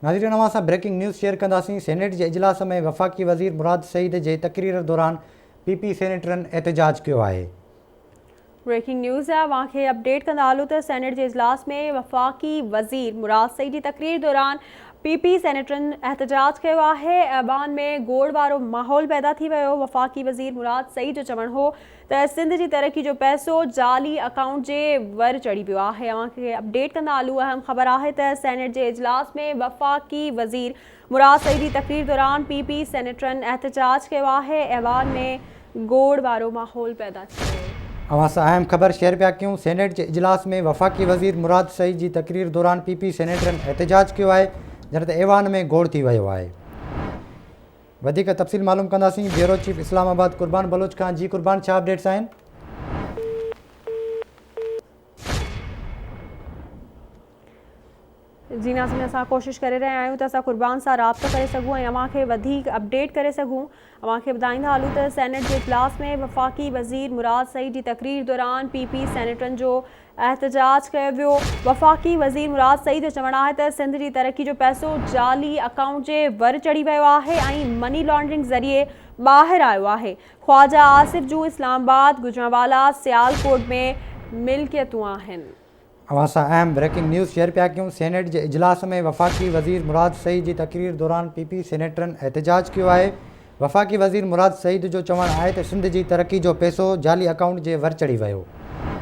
ناظرين اوهان سان بريڪنگ نيوز شيئر ڪنداسين سينيٽ جي اجلاس ۾ وفاقي وزير مراد سعيد جي تقرير دوران پي پي سينيٽرن احتجاج ڪيو آهي. بريڪنگ نيوز اوهان کي اپڊيٽ ڪندا هلون ته سينيٽ جي اجلاس ۾ وفاقي وزير مراد سعيد جي تقرير دوران پي پي سينيٽرن احتجاج ڪيو آهي ايوان ۾ گوڙ وارو ماحول پيدا ٿي ويو وفاقي وزير مراد سعيد جو چوڻ هو ته سنڌ جي ترقي جو پئسو جعلي اڪائونٽ جي ور چڙهي ويو آهي اوهان کي اپڊيٽ ڪندا هلون اهم خبر آهي ته سينيٽ جي اجلاس ۾ وفاقي وزير مراد سعيد جي تقرير دوران پي پي سينيٽرن احتجاج ڪيو آهي ايوان ۾ گوڙ وارو ماحول پيدا ٿي ويو. اوهان سان اهم خبر شيئر پيا ڪيون سينيٽ جي اجلاس ۾ وفاقي وزير مراد سعيد جي تقرير دوران پي پي سينيٽرن احتجاج ڪيو آهي جڏهن ته ايوان ۾ گوڙ ٿي ويو آهي. وڌيڪ تفصيل معلوم ڪنداسين بيورو چيف اسلام آباد قربان بلوچ کان جي قربان ڇا اپڊيٽس آهن. جي ناظرين اسان ڪوشش ڪري رهيا آهيون ته اسان قربان سان رابطو ڪري سگهون ۽ اوهان کي وڌيڪ اپڊيٽ ڪري سگهون اوهان کي ٻڌائيندا هلون ته سينيٽ جي اجلاس ۾ وفاقي وزير مراد سعيد جي تقرير دوران پي پي سينيٽرن جو احتجاج ڪيو ويو. وفاقي وزير مراد سعيد جو چوڻ آهي ته سنڌ جي ترقي جو پئسو جعلي اڪائونٽ جي ور چڙهي ويو آهي ۽ مني لانڊرنگ ذريعي ٻاهر آيو آهي. خواجه آصف جون اسلام آباد، گجرانوالا، سيالڪوٽ ۾ ملڪيتون آهن. اوهان سان اهم بريڪنگ نيوز شيئر پيا ڪيون سينيٽ جي اجلاس ۾ وفاقي وزير مراد سعيد جي تقرير دوران پي پي سينيٽرن احتجاج ڪيو آهي وفاقي وزير مراد سعيد جو چوڻ آهي ته سنڌ جي ترقي جو پئسو جعلي اڪائونٽ جي ور چڙهي ويو.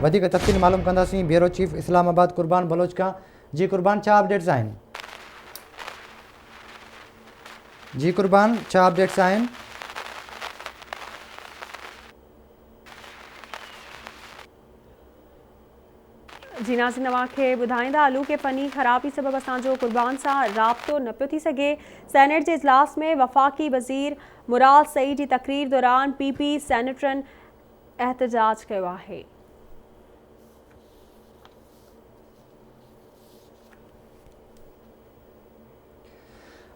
وڌيڪ تفصيل معلوم ڪنداسين بيورو چيف اسلام آباد قربان بلوچ کان جي قربان ڇا اپڊيٽس آهن. جي قربان ڇا اپڊيٽس آهن. جي ناظرين اوهان کي ٻڌائيندا هلون ڪي فني خرابي سبب اسان جو قربان سان رابطو نه پيو ٿي سگهي سينيٽ جي اجلاس ۾ وفاقي وزير مراد سعيد جي تقرير دوران پي پي سينيٽرن احتجاج ڪيو آهي.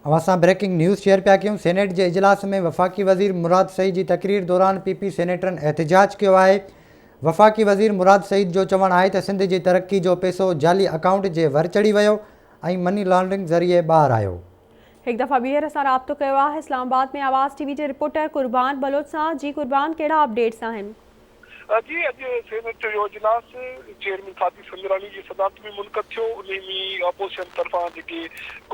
اوهان سان بريڪنگ نيوز شيئر پيا ڪيون سينيٽ جي اجلاس ۾ وفاقي وزير مراد سعيد جي تقرير دوران پي پي سينيٽرن احتجاج ڪيو آهي وفاقي وزير مراد سعيد جو چوڻ آهي ته سنڌ جي ترقي جو پئسو جعلي اڪائونٽ جي ور چڙهي ويو ۽ مني لانڊرنگ ذريعي ٻاهر آيو. هڪ دفعا ٻيهر اسان رابطو ڪيو آهي اسلام آباد ۾ آواز ٽي وي جي رپورٽر قربان بلوچ سان جي قربان ڪهڙا اپڊيٽس آهن. جي اڄ سينيٽ جو اجلاس چيئرمين صادق سنجراڻي جي صدارت ۾ منعقد ٿيو، انهي ۾ اپوزيشن طرفان جيڪي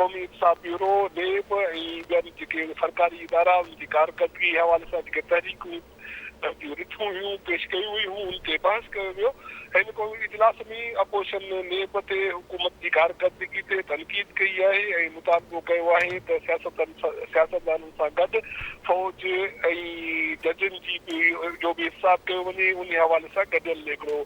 قومي احتساب بيورو، نيب ۽ ٻين جيڪي سرڪاري ادارا انهن جي ڪارڪردگي جي حوالي سان جيڪي تحريڪون جون رٿون هيون پيش ڪيون ويون هيون ان تي بحث ڪيو ويو. هن قومي اجلاس ۾ اپوزيشن نيب تي حڪومت جي ڪارڪردگي تي تنقيد ڪئي آهي ۽ مطالبو ڪيو آهي ته سياستدانن سان گڏ فوج ۽ ججن جي به جو به احتساب ڪيو وڃي انهي حوالي سان گڏيل هڪڙو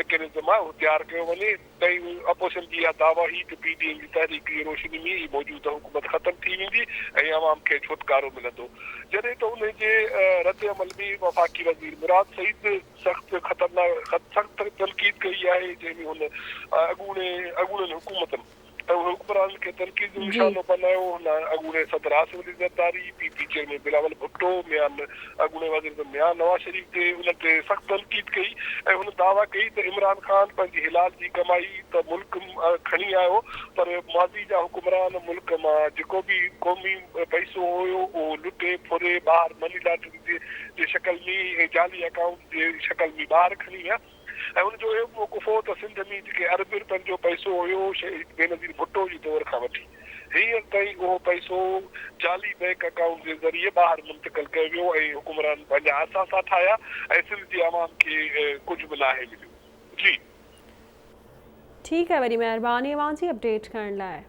ميڪنزم آهي اهو تيار ڪيو وڃي ۽ اپوزيشن جي اها دعويٰ هئي ته پي ڊي ايم جي تحريڪ جي روشني ۾ ئي موجوده حڪومت ختم ٿي ويندي ۽ عوام کي ڇوٽڪارو ملندو جڏهن ته انهي جي ردعمل ۾ وفاقي وزير مراد سعيد سخت خطرناڪ سخت تنقيد ڪئي آهي جنهن ۾ هن اڳوڻي اڳوڻين حڪومتن ۽ حڪمرانن کي تنقيد جو نشانو بنايو هن اڳوڻي صدر Asif Ali Zardari, P P chairman Bilawal Bhutto, Mian اڳوڻي وزيراعظم ميان نواز شريف تي انهن تي سخت تنقيد ڪئي ۽ هن دعويٰ ڪئي ته عمران خان پنهنجي حلال جي ڪمائي ته ملڪ کڻي آيو پر ماضي جا حڪمران ملڪ مان جيڪو به قومي پئسو هيو اهو لٽي ڦري ٻاهر مني لانڊرنگ جي شڪل ۾ ۽ جعلي اڪائونٽ جي شڪل ۾ ٻاهر کڻي ويا ۽ ان جو اهو به موقف هو ته سنڌ ۾ جيڪي اربين رپين جو پئسو هيو شهيد بينظير ڀٽو جي دور کان وٺي هينئر تائين اهو پئسو جعلي بئنڪ اڪائونٽ جي ذريعي ٻاهر منتقل ڪيو ويو ۽ حڪمرانن پنهنجا اثاثا ٺاهيا ۽ سنڌ جي عوام کي ڪجهه به ناهي مليو. جي. ٺيڪ آهي وڏي مهرباني اوهان جي اپڊيٽ ڪرڻ لاء.